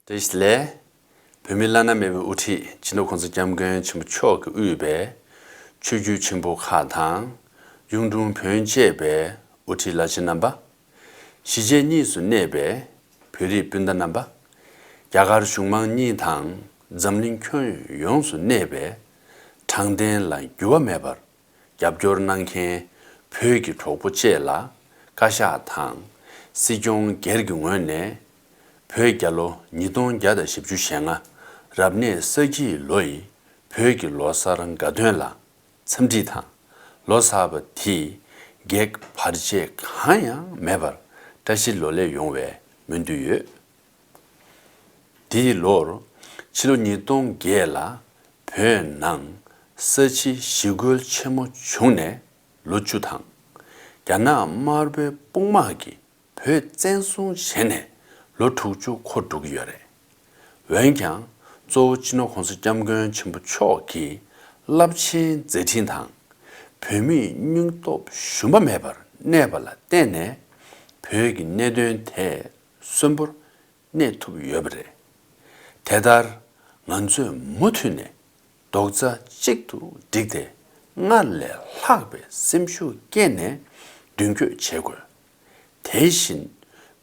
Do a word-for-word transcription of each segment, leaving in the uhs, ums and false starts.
བཀྲ་ཤིས་བདེ་ལེགས། བོད་མིའི་བླ་ན་མེད་པའི་དབུ་ཁྲིད་སྤྱི་ནོར་༸གོང་ས་༸སྐྱབས་མགོན་ཆེན་པོ་མཆོག་གིས་དབུས་པའི་ཆོས་བརྒྱུད་ཆེན་པོ་ཁག་དང་། གཡུང་དྲུང་བོན་བཅས་པའི་དབུ་ཁྲིད་བླ་ཆེན་རྣམ་པ། གཞིས་བྱེས་གཉིས་སུ་གནས་པའི་བོད་རིགས་སྤུན་ཟླ་རྣམ་པ། རྒྱ་གར་གཞུང་མང་གཉིས་དང་འཛམ་གླིང་ཁྱོན་ཡོངས་སུ་གནས་པའི་དྲང་བདེན་ལ་འགྱུར་བ་མེད་པར་རྒྱབ་སྐྱོར་གནང་མཁན་བོད་ཀྱི་གྲོགས་པོ་བཅས་ལ་བཀའ་ཤག་དང་སྲིད་སྐྱོང་སྒེར་གྱི་ངོས་ནས་བོད་རྒྱལ་ལོ་ཉིས་སྟོང་བརྒྱ་དང་བཞི་བཅུ་ཞེ་ལྔ་རབ་གནས་ས་ཁྱིའི་ལོ་ཡི་བོད་ཀྱི་ལོ་གསར་དགའ་སྟོན་ལ་འཚམས་འདྲི་དང་། ལོ་གསར་པ་དེས་གེགས་བར་ཆད་གང་ཡང་མེད་པར་བཀྲ་ཤིས་ལོ་ལེགས་ཡོང་བའི་སྨོན་འདུན་ཡོད། དེའི་ལོར་ཕྱི་ལོ་ཉིས་སྟོང་བརྒྱད་ལ་བོད་ནང་ས་བྱི་ཞི་རྒོལ་ཆེན་མོ་བྱུང་ནས་ལོ་བཅུ་དང་། རྒྱ་ནག་དམར་པོའི་དཔུང་དམག་གིས་བོད་བཙན་བཟུང་བྱས་ནས་ལོ་དྲུག་ཅུ་འཁོར་འགྲོ་གི་ཡོད་རེད། འོན་ཀྱང་གཙོ་བོ་སྤྱི་ནོར་༸གོང་ས་༸སྐྱབས་མགོན་ཆེན་པོ་མཆོག་གིས་རླབས་ཆེན་མཛད་འཕྲིན་དང་། བོད་མིའི་སྙིང་སྟོབས་ཞུམ་པ་མེད་པར་གནས་པ་ལ་བརྟེན་ནས་བོད་ཀྱི་གནད་དོན་དེ་གསོན་པོར་གནས་ཐུབ་ཡོད་པ་རེད། དེ་ལྟར་ང་ཚོས་མུ་མཐུད་ནས་རྡོག་རྩ་གཅིག་ཏུ་བསྒྲིལ་ཏེ་སྔར་ལས་ལྷག་པའི་སེམས་ཤུགས་བསྐྱེད་ནས་མདུན་སྐྱོད་བྱེད་དགོས། དེ་བཞིན་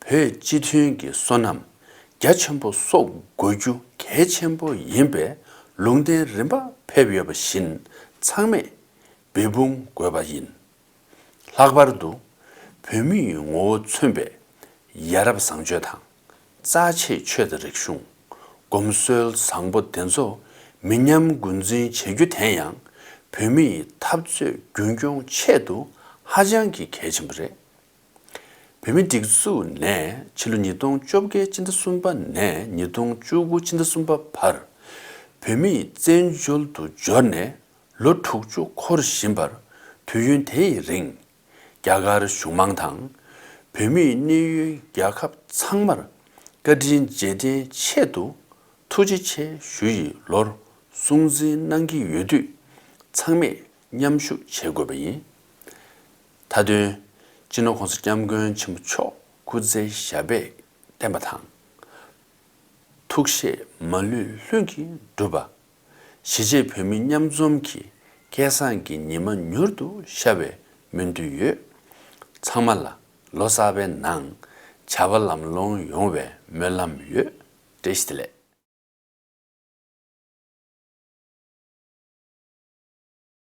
བོད་སྤྱི་མཐུན་གྱི་བསོད་ནམས་རྒྱ་ཆེན་པོ་གསོག་དགོས་རྒྱུ་གལ་ཆེན་པོ་ཡིན་པའི་ལུང་བསྟན་རིམ་པ་ཕེབས་ཡོད་པ་བཞིན་ཚང་མས་འབད་འབུངས་དགོས་པ་ཡིན། ལྷག་པར་དུ་བོད་མིའི་ངོ་བོ་མཚོན་པའི་ཡ་རབས་བཟང་སྤྱོད་དང་། རྩ་ཆེའི་ཆོས་དང་རིག་གཞུང་། གོམས་སྲོལ་བཟང་པོ་དེ་ཚོ་མི་ཉམས་འགོ་འཛིན་བྱེད་རྒྱུ་དེ་ཡང་བོད་མིའི་འཐབ་རྩོད་རྒྱུན་སྐྱོང་ཆེད་དུ་ཧ་ཅང་གི་གལ་ཆེན་པོ་རེད། བོད་མིའི་སྒྲིག་འཛུགས་ནས་ཕྱི་ལོ་ཉིས་སྟོང་བཅོ་བརྒྱད་སྤྱི་ཟླ་གསུམ་པ་ནས་ཉིས་སྟོང་བཅུ་དགུ་སྤྱི་ཟླ་གསུམ་པ་བར་བོད་མིའི་བཙན་བྱོལ་དུ་འབྱོར་ནས་ལོ་དྲུག་ཅུ་འཁོར་བཞིན་པར། དུས་ཡུན་དེ་ཡི་རིང་རྒྱ་གར་གཞུང་མང་དང་བོད་མིའི་གནས་ཡུལ་རྒྱལ་ཁབ་ཚང་མར་བཀའ་དྲིན་རྗེས་དྲན་ཆེད་དུ་ཐུགས་རྗེ་ཆེ་ཞུ་ཡི་ལོར་སྲུང་བརྩི་གནང་གི་ཡོད་དུས། ཚང་མས་མཉམ་ཞུགས་བྱེད་དགོས་པ་ཡིན། མཐའ་དོན། སྤྱི་ནོར་༸གོང་ས་༸སྐྱབས་མགོན་ཆེན་པོ་མཆོག་སྐུ་ཚེ་ཞབས་པད་བརྟན་པ་དང་། ཐུགས་བཞེད་མ་ལུས་ལྷུན་གྱིས་འགྲུབ་པ། གཞིས་བྱེས་བོད་མི་མཉམ་འཛོམས་ཀྱི་སྐལ་བཟང་གི་ཉི་མ་མྱུར་དུ་ཤར་བའི་སྨོན་འདུན་ཡོད། ཚང་མ་ལ་ལོ་གསར་པའི་ནང་བྱ་བ་ལམ་ལྷོང་ཡོང་བའི་སྨོན་ལམ་ཡོད། བཀྲ་ཤིས་བདེ་ལེགས།